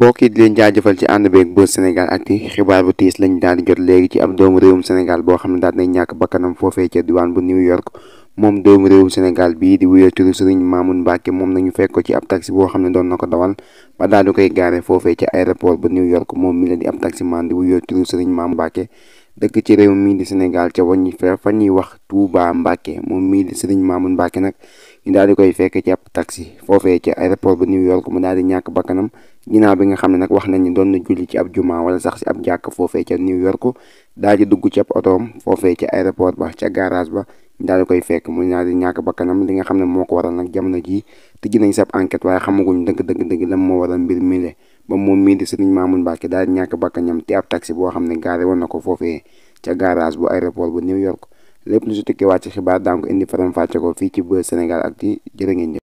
mbokk yi di leen jaajëfal ci ànd beeg Buzz Sénégal Actu xibaar bu tiis lañ daal di jot léegi ci ab doomu réewum Sénégal boo xam ne daal nay ñàkk bakkanam foofee ca diwaan bu New York. moom doomu réewum Sénégal bii di wuyoo turu Serigne Mamoune Mbacke moom nañu fekk ko ci ab taxi boo xam ne doon na ko dawal ba daal di koy gaare foofee ca aéroport bu New York. moom mi la di ab taximan di wuyoo turu Serigne Mamoune Mbacke dëkk ci réew mii di Sénégal ca waññi fa ñuy wax Touba Mbacke. moom mii di Serigne Mamoune Mbacke nag ñu daal di koy fekk ci ab taxi foofee ca aéroport bu New York mu daal di ñàkk bakkanam ginnaaw bi nga xam ne nag wax nañ ni doon na julli ci ab juma wala sax si ab jàkk foofee ca New York daal di dugg ci ab otoom foofee ca aéroport ba ca garage ba ñu daal di koy fekk mu daal di ñàkk bakkanam. li nga xam ne moo ko waral nag jamono jii tëj nañ sab enquête waaye xamaguñ dëgg lan moo waral mbir mile ba moom mii di Serigne Mamoune Mbacke daal di ñàkk bakkanam te ab taxi boo xam ne gaare woon na ko foofee ca garage bu aéroport bu New York. lépp lu si tukki wàcc xibaar daa ko indi faram fàcce ko fii ci Buzz Sénégal Actu jërë ngeen jëf.